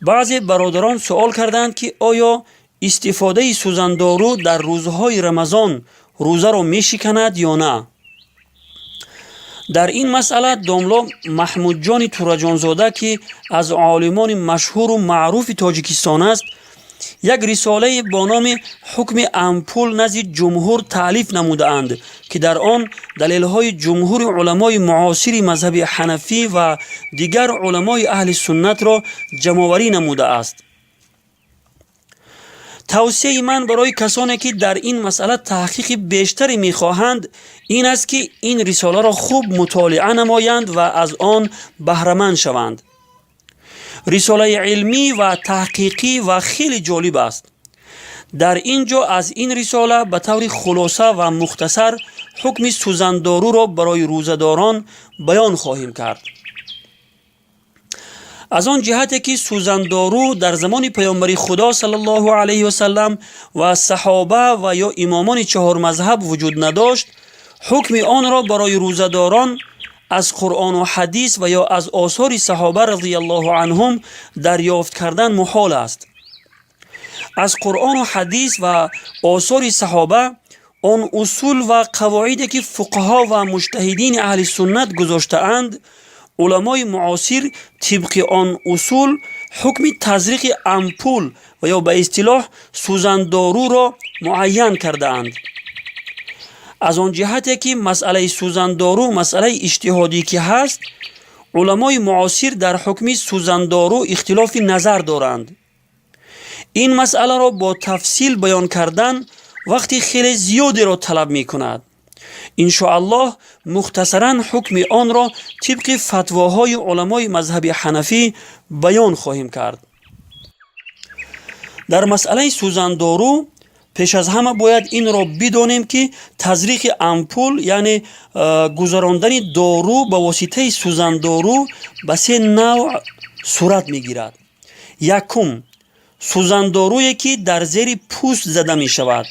Баъзе бародарон суол карданд, ки оё истифодаи сӯзандору дар рӯзҳои Рамазон рӯзаро мешиканад ё на. Дар ин масъала домло Маҳмудҷони Тураҷонзода, ки аз олимони машҳуру маъруфи Тоҷикистон аст, як рисолае бо номи «Ҳукми ампул назди ҷумҳур» таълиф намудаанд, ки дар он далелҳои ҷумҳури уламои муосири мазҳаби ҳанафӣ ва дигар уламои аҳли суннатро ҷамъоварӣ намудааст. Тавсияи ман барои касоне, ки дар ин масъала таҳқиқи бештаре мехоҳанд, ин аст, ки ин рисоларо хуб мутолиа намоянд ва аз он баҳраманд шаванд. Рисолаи илмӣ ва таҳқиқӣ ва хеле ҷолиб аст. Дар ин ҷо аз ин рисола ба таври хулоса ва мухтасар ҳукми сӯзандоруро барои рӯзадорон баён хоҳем кард. Аз он ҷиҳате, ки сӯзандору дар замони паёмбари Худо саллаллоҳу алайҳи васалам ва саҳоба ва ё имомони чаҳормазҳаб вуҷуд надошт, ҳукми онро барои рӯзадорон аз Қуръону ҳадис ва ё аз осори саҳоба разияллоҳу анҳум дарёфт кардан муҳол аст. Аз Қуръону ҳадис ва осори саҳоба он усул ва қавоиде, ки фуқаҳо ва муҷтаҳидини аҳли суннат гузоштаанд, уламои муосир тибқи он усул ҳукми тазриқи ампул ва ё ба истилоҳ сӯзандоруро муайян кардаанд. Аз он ҷиҳате, ки масъалаи сӯзандору масъалаи иҷтиҳодӣ ки ҳаст, уламои муосир дар ҳукми сӯзандору ихтилофи назар доранд. Ин масъаларо бо тафсил баён кардан вақти хеле зиёдеро талаб мекунад. Иншоаллоҳ, мухтасаран ҳукми онро тибқи фатвоҳои уламои мазҳаби ҳанафӣ баён хоҳем кард. Дар масъалаи сӯзандору пеш аз ҳама бояд инро бидонем, ки тазриқи ампул, яъне гузарондани дору ба воситаи сӯзандору, ба се навъ сурат мегирад. Якум, сӯзандоруе, ки дар зери пӯст зада мешавад.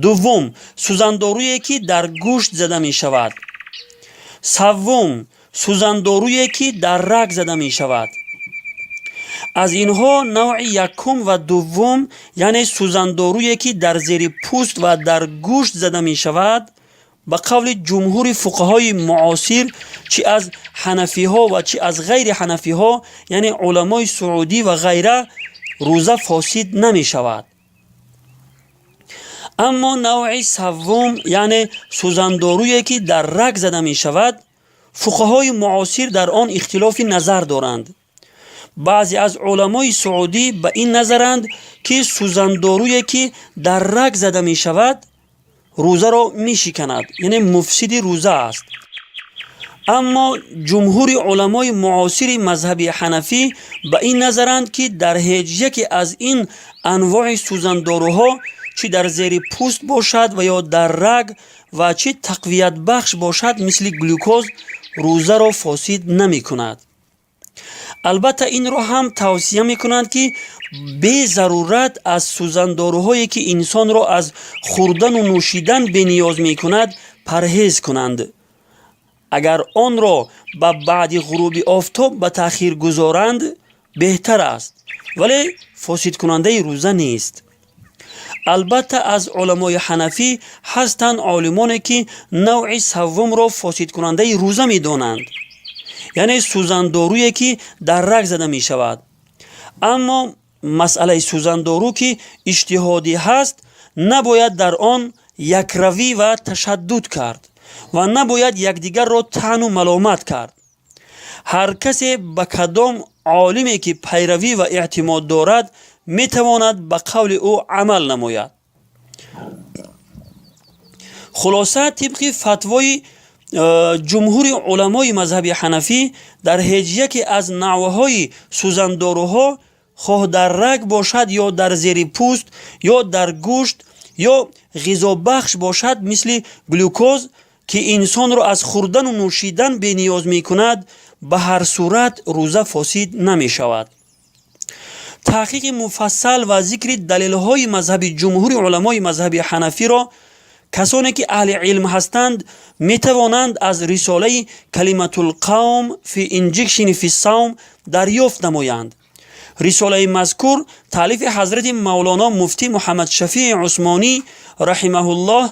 Дуввум, сӯзандоруе, ки дар гӯшт зада мешавад. Саввум, сӯзандоруе, ки дар раг зада мешавад. Аз инҳо навъи якум ва дуввум, яъне сӯзандоруе, ки дар зери пӯст ва дар гӯшт зада мешавад, ба қавли ҷумҳури фуқаҳои муосир, чӣ аз ҳанафиҳо ва чӣ аз ғайри ҳанафиҳо, яъне уламои саудӣ ва ғайра, рӯза фосид намешавад. Аммо навъи саввум, яъне сӯзандоруе, ки дар раг зада мешавад, фуқаҳои муосир дар он ихтилофи назар доранд. Баъзе аз уламои саудӣ ба ин назаранд, ки сӯзандоруе, ки дар раг зада мешавад, рӯзаро мешиканад, яъне муфсиди рӯза аст. Аммо ҷумҳури уламои муосири мазҳаби ҳанафӣ ба ин назаранд, ки дар ҳеҷ яке аз ин анвои сӯзандоруҳо, чӣ дар зери пӯст бошад ва ё дар раг ва чӣ тақвиятбахш бошад, мисли глюкоз, рӯзаро фосид намекунад. Албатта, инро ҳам тавсия мекунанд, ки безарурат аз сӯзандоруҳое, ки инсонро аз хӯрдану нӯшидан бениёз мекунад, парҳез кунанд. Агар онро ба баъди ғуруби офтоб ба таъхир гузоранд, беҳтар аст, вале фосидкунандаи рӯза нест. Албатта, аз уламои ҳанафӣ ҳастанд олимоне, ки навъи саввумро фосидкунандаи рӯза медонанд, яъне сӯзандоруе, ки дар раг зада мешавад. Аммо масъалаи сӯзандору, ки иҷтиҳодӣ ҳаст, набояд дар он якравӣ ва ташаддуд кард ва набояд якдигарро таъну маломат кард. Ҳар касе ба кадом олиме ки пайравӣ ва эътимод дорад, метавонад ба қавли ӯ амал намояд. Хулоса, тибқи фатвои ҷумҳури уламои мазҳаби ҳанафӣ, дар ҳеҷ яке аз навъҳои сӯзандоруҳо, хоҳ дар раг бошад ё дар зери пӯст, ё дар гӯшт, ё ғизобахш бошад, мисли глюкоз, ки инсонро аз хӯрдану нӯшидан бениёз мекунад, ба ҳар сурат рӯза фосид намешавад. Таҳқиқи муфассал ва зикри далелҳои мазҳаби ҷумҳури уламои мазҳаби ҳанафиро касоне, ки аҳли илм ҳастанд, метавонанд аз рисолаи «Калиматул қавм фи инҷикшини фи савм» дарёфт намоянд. Рисолаи мазкур таълифи ҳазрати Мавлоно муфтӣ Муҳаммадшафии Усмонӣ раҳимаҳуллоҳ,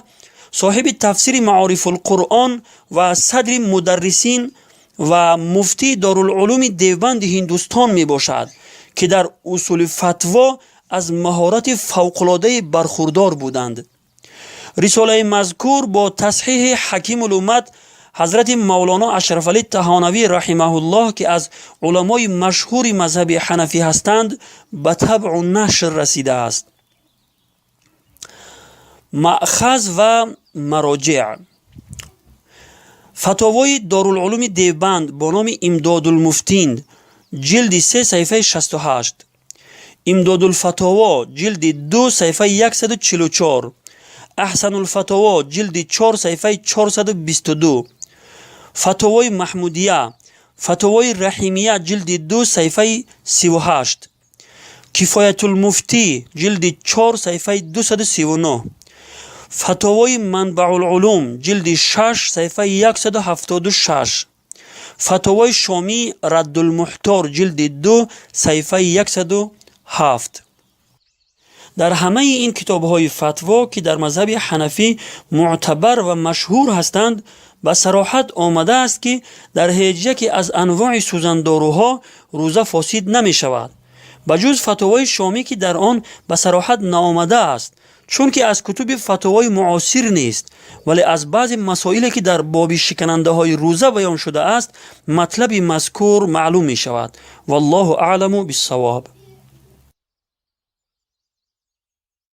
соҳиби тафсири Маорифулқуръон ва садри мударрисин ва муфтии Дорулулуми Девбанди Ҳиндустон мебошад, ки дар усули фатво аз маҳорати фавқулоддае бархурдор буданд. Рисолаи мазкур бо тасҳиҳи Ҳакимулуммат ҳазрати Мавлоно Ашрафалӣ Таҳонавӣ раҳимаҳуллоҳ, ки аз уламои машҳури мазҳаби ҳанафӣ ҳастанд, ба табъу нашр расидааст. Маъхаз ва мароҷеъ: Фатовои Дорулулуми Девбанд бо номи Имдодулмуфтин, ҷилди 3, саҳифаи 68, Имдодулфатово, ҷилди 2, саҳифаи 144, Аҳсанулфатово, ҷилди 4, саҳифаи 422, Фатовои Маҳмудия, Фатовои Раҳимия, ҷилди 2, саҳифаи 38, Кифоятулмуфтӣ, ҷилди 4, саҳифаи 239, Фатовои Манбаулулум, ҷилди 6, саҳифаи 176, Фатовои Шомӣ Раддулмуҳтор, ҷилди 2, саҳифаи 107. Дар ҳамаи ин китобҳои фатво, ки дар мазҳаби ҳанафӣ мӯътабар ва машҳур ҳастанд, ба сароҳат омадааст, ки дар ҳеҷ яке аз анвои сӯзандоруҳо рӯза фосид намешавад, ба ҷуз фатвои Шомӣ, ки дар он ба сароҳат наомадааст, чунки аз кутуби фатвои муосир нест. Вале аз баъзе масоиле, ки дар боби шиканандаҳои рӯза баён шудааст, матлаби мазкур маълум мешавад. Валлоҳу аъламу биссавоб.